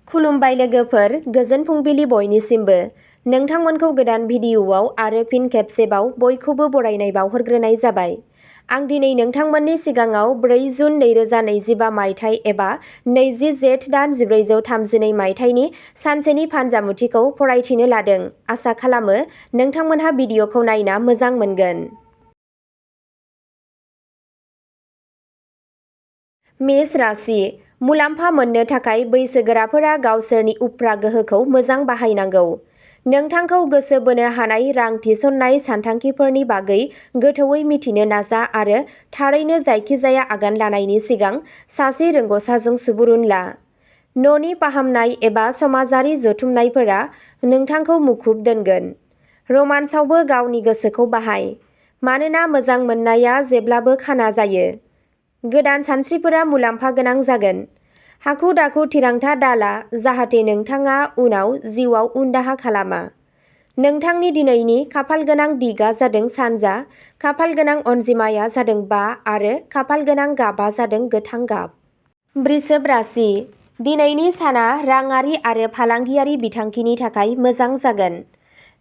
खुलुमबाय लोगोफोर, गोजोन फुंबिलि बयनिसिमबो। नोंथांमोनखौ गोदान भिडिअ'आव आरो फिन खेबसेबाव बयखौबो बरायनाय बावहरग्रोनाय जाबाय। आं दिनै नोंथांमोननि सिगाङाव 4 जुन 2025 मायथाइ एबा 20 जेठ दान 1432 मायथाइनि सानसेनि फानजामुथिखौ फरायथिनो लादों। आसा खालामो नोंथांमोनहा भिडिअ'खौ नायना मोजां मोनगोन। मेष राशि। मुलाम्फा मोननो थाखाय बैसोगोराफोरा गावसोरनि उफ्रा गोहोखौ मोजां बाहायनांगौ। नोंथांखौ गोसो बोनो हानाय रां थिसननाय सानथांखिफोरनि बागै गोथौवै मिथिनो नाजा आरो थारैनो जायखिजाया आगान लानायनि सिगां सासे रोंग'सारजों सुबुरुन ला। न'नि फाहामनाय एबा समाजारि जथुमनायफोरा नोंथांखौ मुखुब दोनगोन। रमान्सआवबो गावनि गोसोखौ बाहाय, मानोना मोजां मोननाया जेब्लाबो खाना जायो। गोदान सानस्रिफोरा मुलाम्फा गोनां जागोन। हाखु-दाखु थिरांथा दाला जाहाथे नोंथाङा उनाव जिउआव उनदाहा खालामा। नोंथांनि दिनैनि खाफालगोनां दिगआ जादों सानजा, खाफालगोनां अनजिमाया जादों 5 आरो खाफालगोनां गाबआ जादों गोथां गाब। वृषभ राशि। दिनैनि साना राङारि आरो फालांगियारि बिथांखिनि थाखाय मोजां जागोन।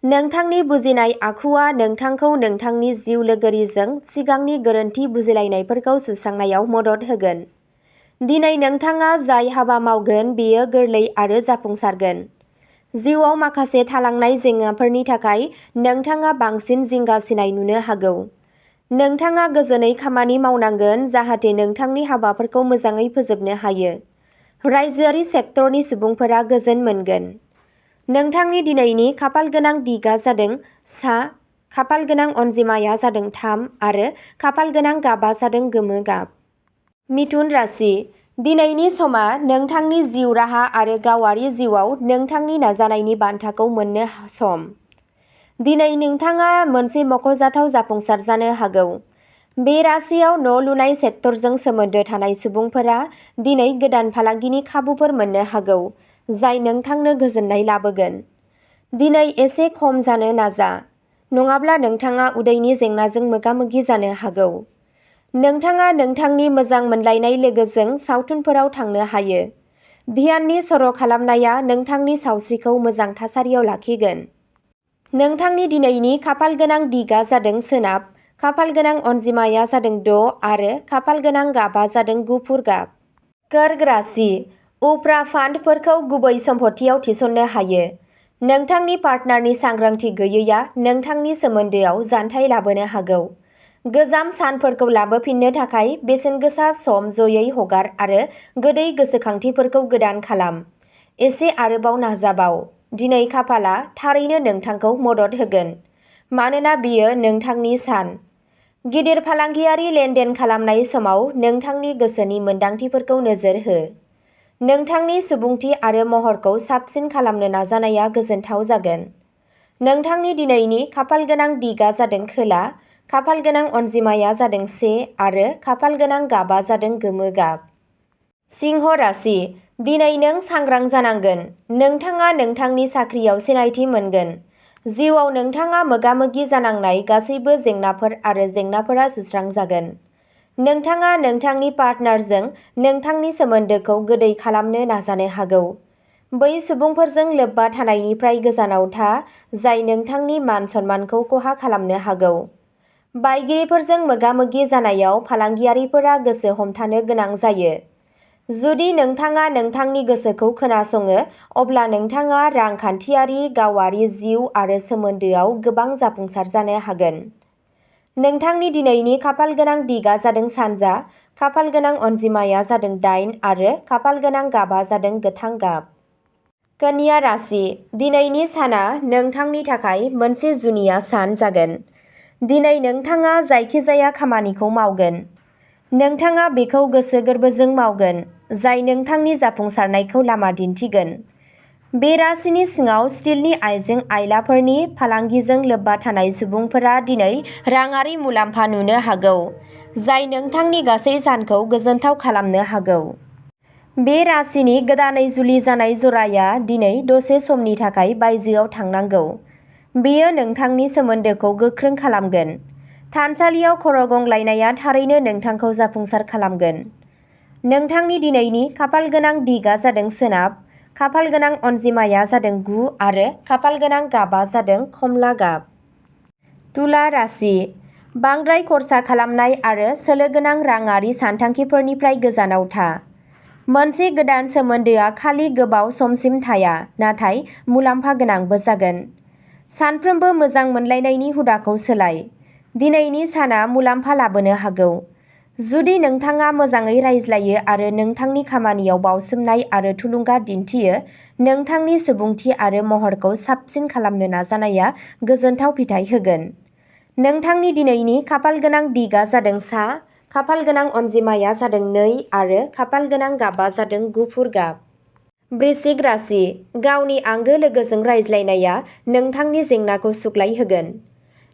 नोंथांनि बुजिनाय आखुआ नोंथांखौ नोंथांनि जिउ लोगोरिजों सिगांनि गोरोन्थि बुजिलायनायफोरखौ सुस्रांनायाव मदद होगोन। दिनै नोंथाङा जाय हाबा मावगोन बेयो गोरलै आरो जाफुंसारगोन। जिउआव माखासे थालांनाय जेंनाफोरनि थाखाय नोंथाङा बांसिन जिंगासिनाय नुनो हागौ। नोंथाङा गोजोनै खामानि मावनांगोन जाहाथे नोंथांनि हाबाफोरखौ मोजाङै फोजोबनो हायो। रायजोआरि सेक्टरनि सुबुंफोरा गोजोन मोनगोन। नोंथांनि दिनैनि खाफालगोनां दिगआ जादों सा, खाफालगोनां अनजिमाया जादों 3 आरो खाफालगोनां गाबआ जादों गोमो गाब। मिथुन राशि। दिनैनि समा नोंथांनि जिउ राहा आरो गावारि जिउआव नोंथांनि नाजानायनि बान्थाखौ मोननो सम। दिनै नोंथाङा मोनसे मख'जाथाव जाफुंसार जानो हागौ। बे राशियाव न' लुनाय सेक्टरजों सोमोन्दो थानाय सुबुंफोरा दिनै गोदान फालांगिनि खाबुफोर मोननो हागौ, जाय नोंथांनो गोजोननाय लाबोगोन। दिनै एसे खम जानो नाजा, नङाब्ला नोंथाङा उदैनि जेंनाजों मोगा-मोगि जानो हागौ। नोंथाङा नोंथांनि मोजां मोनलायनाय लोगोजों सावथुनफोराव थांनो हायो। ध्याननि सर' खालामनाया नोंथांनि सावस्रिखौ मोजां थासारियाव लाखिगोन। नोंथांनि दिनैनि खाफालगोनां दिगआ जादों सोनाब, खाफालगोनां अनजिमाया जादों 6 आरो खाफालगोनां गाबआ जादों गुफुर गाब। कर्क राशि। उफ्रा फान्डफोरखौ गुबै सम्पथियाव थिसननो हायो। नोंथांनि पार्टनारनि सांग्रांथि गैयैआ नोंथांनि सोमोन्दोआव जानथाय लाबोनो हागौ। गोजाम सानफोरखौ लाबोफिननो थाखाय बेसेनगोसा सम जयै हगार आरो गोदै गोसोखांथिफोरखौ गोदान खालाम। एसे आरोबाव नाजाबाव। दिनै खाफालआ थारैनो नोंथांखौ मदद होगोन, मानोना बेयो नोंथांनि सान। गिदिर फालांगियारि लेनदेन खालामनाय समाव नोंथांनि गोसोनि मोनदांथिफोरखौ नोजोर हो। नोंथांनि सुबुंथि आरो महरखौ साबसिन खालामनो नाजानाया गोजोनथाव जागोन। नोंथांनि दिनैनि खाफालगोनां दिगआ जादों खोला, खाफालगोनां अनजिमाया जादों 1 आरो खाफालगोनां गाबआ जादों गोमो गाब। सिंह राशि। दिनै नों सांग्रां जानांगोन। नोंथाङा नोंथांनि साख्रियाव सिनायथि मोनगोन। जिउआव नोंथाङा मोगा-मोगि जानांनाय गासैबो जेंनाफोर आरो जेंनाफोरा सुस्रांजागोन। नोंथाङा नोंथांनि पार्टनारजों नोंथांनि सोमोन्दोखौ गोदै खालामनो नाजानो हागौ। बै सुबुंफोरजों लोब्बा थानायनिफ्राय गोजानाव था जाय नोंथांनि मान-सन्मानखौ खहा खालामनो हागौ। बायगिरिफोरजों मोगा-मोगि जानायाव फालांगियारिफोरा गोसो हमथानो गोनां जायो। जुदि नोंथाङा नोंथांनि गोसोखौ खोनासङो, अब्ला नोंथाङा रांखान्थियारि, गावारि जिउ आरो सोमोन्दोआव गोबां जाफुंसार जानो हागोन। नोंथांनि दिनैनि खाफालगोनां दिगआ जादों सानजा, खाफालगोनां अनजिमाया जादों 8 आरो खाफालगोनां गाबआ जादों गोथां गाब। कन्या राशि। दिनैनि साना नोंथांनि थाखाय मोनसे जुनिया सान जागोन। दिनै नोंथाङा जायखिजाया खामानिखौ मावगोन। नोंथाङा बेखौ गोसो गोरबोजों मावगोन, जाय नोंथांनि जाफुंसारनायखौ लामा दिन्थिगोन। बे राशिनि सिङाव स्टिलनि आइजें-आइलाफोरनि फालांगिजों लोब्बा थानाय सुबुंफोरा दिनै राङारि मुलाम्फा नुनो हागौ, जाय नोंथांनि गासै सानखौ गोजोनथाव खालामनो हागौ। बे राशिनि गोदानै जुलि जानाय जराया दिनै दसे समनि थाखाय बायजोआव थांनांगौ। बेयो नोंथांनि सोमोन्दोखौ गोख्रों खालामगोन। थानसालियाव खर'गंग्लायनाया थारैनो नोंथांखौ जाफुंसार खालामगोन। नोंथांनि दिनैनि खाफालगोनां दिगआ जादों सोनाब, खाफाल गोनां अनजिमाया जादों 9 आरो खाफाल गोनां गाबा जादों खमला गाब। तुला राशि बांद्राय खरसा खालामनाय आरो सोलो गोनां राङारि सानथांखिफोरनिफ्राय गोजानाव था। मोनसे गोदान सोमोन्दोआ खालि गोबाव समसिम थाया, नाथाय मुलाम्फा गोनांबो जागोन। सानफ्रोमबो मोजां मोनलायनायनि हुदाखौ सोलाय। दिनैनि साना मुलाम्फा लाबोनो हागौ। जुदि नोंथाङा मोजाङै रायज्लायो आरो नोंथांनि खामानियाव बावसोमनाय आरो थुलुंगा दिन्थियो, नोंथांनि सुबुंथि आरो महरखौ साबसिन खालामनो नाजानाया गोजोनथाव फिथाय होगोन। नोंथांनि दिनैनि खाफाल गोनां दिगआ जादों सा, खाफाल गोनां अनजिमाया जादों 2 आरो खाफाल गोनां गाबा जादों गुफुर गाब। वृश्चिक राशि गावनि आंगो लोगोजों रायज्लायनाया नोंथांनि जेंनाखौ सुग्लायहोगोन।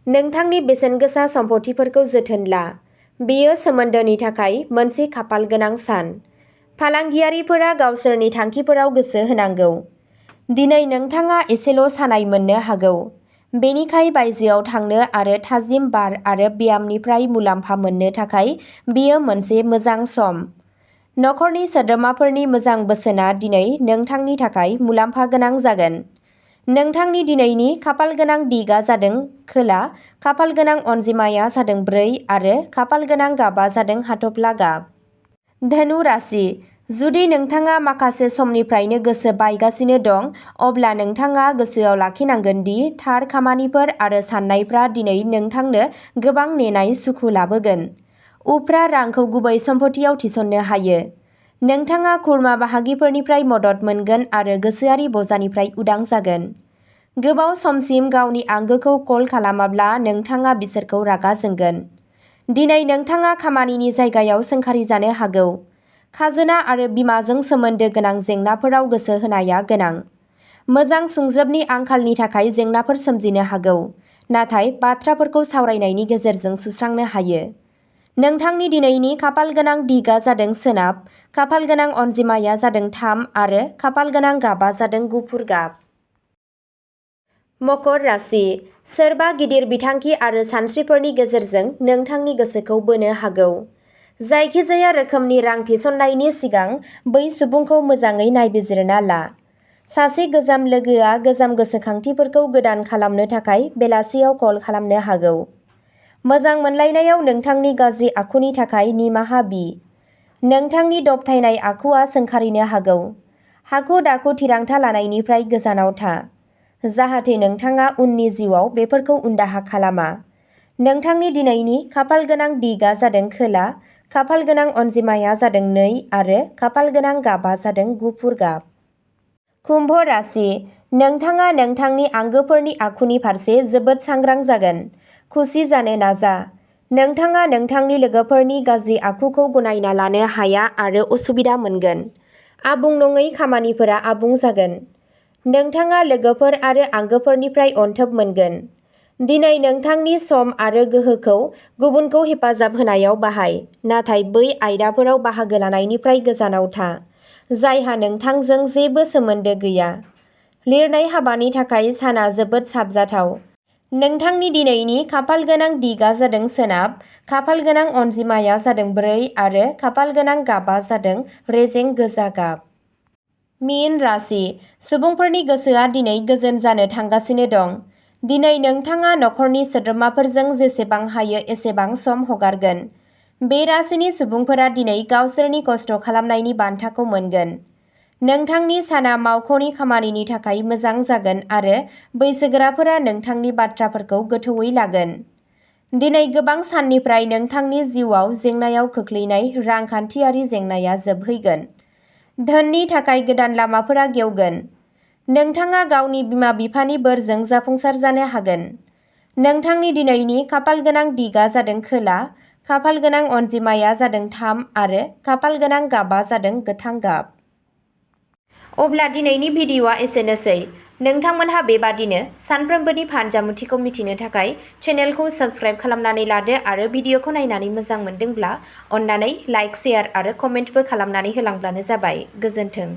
नोंथांनि बेसेनगोसा सम्फथिफोरखौ जोथोन ला। बेयो सोमोन्दोनि थाखाय मोनसे खाफाल गोनां सान। फालांगियारिफोरा गावसोरनि थांखिफोराव गोसो होनांगौ। दिनै नोंथाङा एसेल' सानाय मोननो हागौ। बेनिखाय बायजोआव थांनो आरो थाजिम बार आरो ब्यामनिफ्राय मुलाम्फा मोननो थाखाय बेयो मोनसे मोजां सम। नखरनि सोद्रोमाफोरनि मोजां बोसोनआ दिनै नोंथांनि थाखाय मुलाम्फा गोनां जागोन। नोंथांनि दिनैनि खाफाल गोनां दिगआ जादों खोला, खाफाल गोनां अनजिमाया जादों 4 आरो खाफाल गोनां गाबा जादों हाथफ्ला गाब। धनु राशि जुदि नोंथाङा माखासे समनिफ्रायनो गोसो बायगासिनो दं, अब्ला नोंथाङा गोसोआव लाखिनांगोन दि थार खामानिफोर आरो साननायफ्रा दिनै नोंथांनो गोबां नेनाय सुखु लाबोगोन। उफ्रा रांखौ गुबै सम्फथियाव थिसननो हायो। नोंथाङा खुरमा बाहागिफोरनिफ्राय मदद मोनगोन आरो गोसोआरि बजानिफ्राय उदां जागोन। गोबाव समसिम गावनि आंगोखौ कल खालामाब्ला नोंथाङा बिसोरखौ रागा जोंगोन। दिनै नोंथाङा खामानिनि जायगायाव सोंखारिजानो हागौ। खाजोना आरो बिमाजों सोमोन्दो गोनां जेंनाफोराव गोसो होनाया गोनां। मोजां सुंज्रोबनि आंखालनि थाखाय जेंनाफोर सोमजिनो हागौ, नाथाय बाथ्राफोरखौ सावरायनायनि गेजेरजों सुस्रांनो हायो। नोंथांनि दिनैनि खाफाल गोनां दिगआ जादों सोनाब, खाफाल गोनां अनजिमाया जादों 3 आरो खाफाल गोनां गाबा जादों गुफुर गाब। मकर राशि सोरबा गिदिर बिथांखि आरो सानस्रिफोरनि गेजेरजों नोंथांनि गोसोखौ बोनो हागौ। जायखिजाया रोखोमनि रां थिसननायनि सिगां बै सुबुंखौ मोजाङै नायबिजिरना ला। सासे गोजाम लोगोआ गोजाम गोसोखांथिफोरखौ गोदान खालामनो थाखाय बेलासियाव कल खालामनो हागौ। मोजां मोनलायनायाव नोंथांनि गाज्रि आखुनि थाखाय निमाहा बि। नोंथांनि दबथायनाय आखुआ सोंखारिनो हागौ। हाखु-दाखु थिरांथा लानायनिफ्राय गोजानाव था, जाहाथे नोंथाङा उननि जिउआव बेफोरखौ उनदाहा खालामा। नोंथांनि दिनैनि खाफाल गोनां दिगआ जादों खोला, खाफाल गोनां अनजिमाया जादों 2 आरो खाफाल गोनां गाबा जादों गुफुर गाब। कुम्भ राशि नोंथाङा नोंथांनि आंगोफोरनि आखुनि फारसे जोबोद सांग्रां जागोन। खुसि जानो नाजा। नोंथाङा नोंथांनि लोगोफोरनि गाज्रि आखुखौ गनायना लानो हाया आरो उसुबिदा मोनगोन। आबुं नङै खामानिफोरा आबुं जागोन। नोंथाङा लोगोफोर आरो आंगोफोरनिफ्राय अनथोब मोनगोन। दिनै नोंथांनि सम आरो गोहोखौ गुबुनखौ हेफाजाब होनायाव बाहाय, नाथाय बै आयदाफोराव बाहागो लानायनिफ्राय गोजानाव था, जायहा नोंथांजों जेबो सोमोन्दो गैया। लिरनाय हाबानि थाखाय साना जोबोद साबजाथाव। नोंथांनि दिनैनि खाफाल गोनां दिगआ जादों सोनाब, खाफाल गोनां अनजिमाया जादों 4 आरो खाफाल गोनां गाबा जादों रेजें गोजा गाब। मीन राशि सुबुंफोरनि गोसोआ दिनै गोजोन जानो थांगासिनो दं। दिनै नोंथाङा नखरनि सोद्रोमाफोरजों जेसेबां हायो एसेबां सम हगारगोन। बे राशिनि सुबुंफोरा दिनै गावसोरनि खस्थ' खालामनायनि बान्थाखौ मोनगोन। नोंथांनि साना मावख'नि खामानिनि थाखाय मोजां जागोन आरो बैसोगोराफोरा नोंथांनि बाथ्राफोरखौ गोथौवै लागोन। दिनै गोबां साननिफ्राय नोंथांनि जिउआव जेंनायाव खोख्लैनाय रांखान्थियारि जेंनाया जोबहैगोन। धोननि थाखाय गोदान लामाफोरा गेवगोन। नोंथाङा गावनि बिमा-बिफानि बोरजों जाफुंसार जानो हागोन। नोंथांनि दिनैनि खाफाल गोनां दिगआ जादों खोला, खाफाल गोनां अनजिमाया जादों 3 आरो खाफाल गोनां गाबा जादों गोथां गाब। अब्ला दिनैनि भिडिअ'आ एसेनोसै। नोंथांमोनहा बेबादिनो सानफ्रोमबोनि फानजामुथिखौ मिथिनो थाखाय चेनेलखौ साबस्क्राइब खालामनानै लादो आरो भिडिअ'खौ नायनानै मोजां मोनदोंब्ला अन्नानै लाइक, शेयार आरो कमेन्टबो खालामनानै होलांब्लानो जाबाय। गोजोन्थों।